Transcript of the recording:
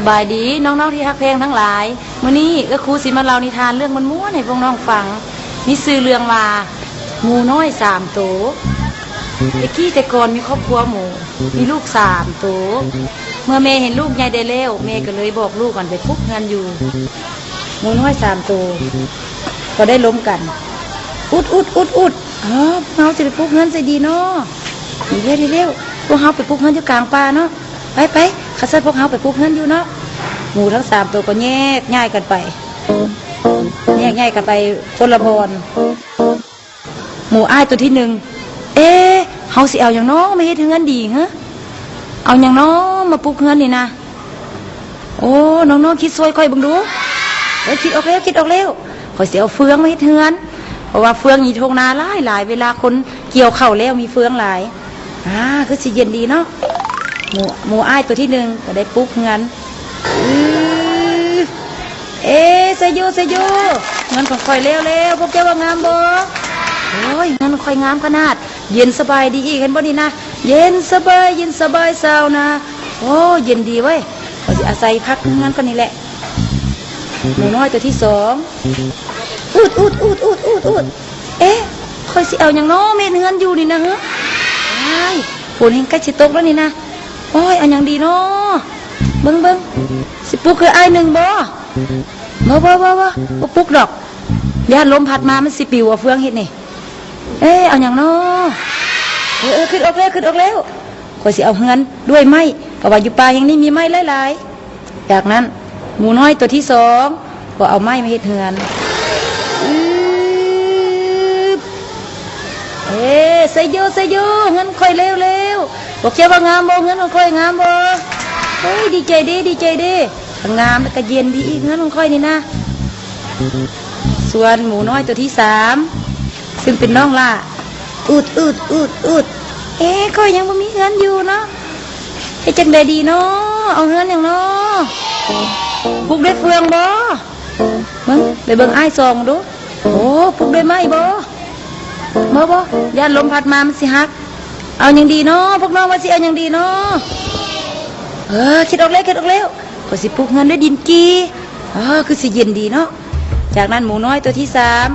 ບາຍດີນ້ອງໆທີ່ຮັກແພງທັງຫຼາຍ, ມື້ນີ້ເອື້ອຍຄູຊິມາເລົ່ານິທານເລື່ອງມ່ວນໆໃຫ້ພວກນ້ອງຟັງ, ມີຊື່ເລື່ອງວ່າ ໝູນ້ອຍສາມໂຕ. ແຕ່ກີ້ແຕ່ກ່ອນມີຄອບຄົວໝູ, ມີລູກສາມໂຕ. ເມື່ອແມ່ເຫັນລູກໃຫຍ່ໄດ້ແລ້ວ, ແມ່ກໍເລີຍບອກລູກຫັ້ນໄປປຸກເຮືອນຢູ່. ໝູນ້ອຍສາມໂຕກໍໄດ້ລົມກັນ, ອຸດໆໆໆ ເອີ ພວກເຮົາຊິໄປປຸກເຮືອນໃສດີເນາະ? ເຮັດເຮັດເຮັດ ພວກເຮົາໄປປຸກເຮືອນຢູ່ກາງປ່າເນາະ. ໄປໆ ຄັນຊັ້ນພວກເຮົາໄປປຸກເຮືອນຢູ່ເນາະ. ໝູທັງສາມໂຕກໍແຍກຍ້າຍກັນໄປ, ແຍກຍ້າຍກັນໄປຄົນລະບ່ອນ. ໝູອ້າຍໂຕທີໜຶ່ງ ເອ ເຮົາຊິເອົາຫຍັງນໍມາເຮັດເຮືອນດີຫື? ເອົາຫຍັງນໍມາປຸກເຮືອນນີ້ນະ? ໂອ້ ນ້ອງໆຄິດຊ່ວຍຂ້ອຍເບິ່ງດູ. ເອີ ຄິດອອກແລ້ວ ຄິດອອກແລ້ວ. ຂ້ອຍຊິເອົາເຟືອງມາເຮັດເຮືອນ, ເພາະວ່າເຟືອງຢູ່ທົ່ງນາຫຼາຍໆ ເວລາຄົນກ່ຽວເຂົ້າແລ້ວມີເຟືອງຫຼາຍ. ອາ ຄືຊິເຢັນດີເນາະ. ໝູ ໝູອ້າຍໂຕທີໜຶ່ງກໍໄດ້ປຸກເຮືອນ. ອື ເອ ໄຊໂຍ ໄຊໂຍ ເຮືອນຂອງຂ້ອຍແລ້ວແລ້ວ, ພວກເຈົ້າວ່າງາມບໍ່? ໂອ້ຍ ເຮືອນຂອງຂ້ອຍງາມຂະໜາດ, ເຢັນສະບາຍດີອີກ ເຫັນບໍ່ນີ້ນະ? ເຢັນສະບາຍ ເຢັນສະບາຍຊາວນາ. ໂອ້ ເຢັນດີເວີ້ຍ, ຂ້ອຍຊິອາໄສພັກເຮືອນກ່ອນນີ້ແຫຼະ. ໝູນ້ອຍໂຕທີສອງ ອຸດໆໆໆໆ ເອ ຂ້ອຍຊິເອົາຫຍັງນໍມາເຮັດເຮືອນຢູ່ນີ້ນະ? ເຮີ ອ້າຍ ຝົນແຮ່ງໃກ້ຊິຕົກແລ້ວນີ້ນະ. ໂອ້ຍ ເອົາຫຍັງດີນໍ? ເບິ່ງ ເບິ່ງ ຊິປຸກຄືອ້າຍໜຶ່ງບໍ່? ບໍ່ ບໍ່ ບໍ່ ບໍ່ ບໍ່ປຸກດອກ, ຢ້ານລົມພັດມາມັນຊິປິວເອົາເຟືອງເຮັດນີ້. ເອ ເອົາຫຍັງນໍ? ເອີ ເອີ ຄິດອອກແລ້ວ ຄິດອອກແລ້ວ. ຂ້ອຍຊິເອົາເຮືອນດ້ວຍໄມ້, ເພາະວ່າຢູ່ປ່າແຫ່ງນີ້ມີໄມ້ຫຼາຍໆ. ຈາກນັ້ນ ໝູນ້ອຍໂຕທີສອງກໍເອົາໄມ້ມາເຮັດເຮືອນ. ອື ເອ ໄຊໂຍ ໄຊໂຍ ເຮືອນຂ້ອຍແລ້ວແລ້ວ. ພວກເຈົ້າວ່າງາມບໍ່? ເຮືອນຂອງຂ້ອຍງາມບໍ່? ໂອ້ຍ ດີໃຈເດ້ ດີໃຈເດ້, ທັງງາມແລ້ວກໍເຢັນດີອີກ ເຮືອນຂອງຂ້ອຍນີ້ນະ. ສ່ວນໝູນ້ອຍໂຕທີສາມ ຊຶ່ງເປັນນ້ອງຫຼ້າ ອືດ ອືດ ອືດ ອືດ ເອ ຂ້ອຍຍັງບໍ່ມີເຮືອນຢູ່ເນາະ, ເຮັດຈັ່ງໃດດີເນາະ? ເອົາເຮືອນຫຍັງເນາະ? ປຸກດ້ວຍເຟືອງບໍ່? ເບິ່ງ ໄປເບິ່ງອ້າຍສອງດູ. ໂອ້ ປຸກດ້ວຍໄມ້ບໍ່? ບໍ່ ບໍ່ ຢ້ານລົມພັດມາມັນຊິຫັກ. ເອົາຫຍັງດີເນາະ? ພວກນ້ອງວ່າຊິເອົາຫຍັງດີເນາະ? ເອີ ຄິດອອກແລ້ວ ຄິດອອກແລ້ວ, ຂ້ອຍຊິປຸກເຮືອນດ້ວຍດິນຈີ່. ເອີ ຄືຊິເຢັນດີເນາະ. ຈາກນັ້ນໝູນ້ອຍໂຕທີສາມ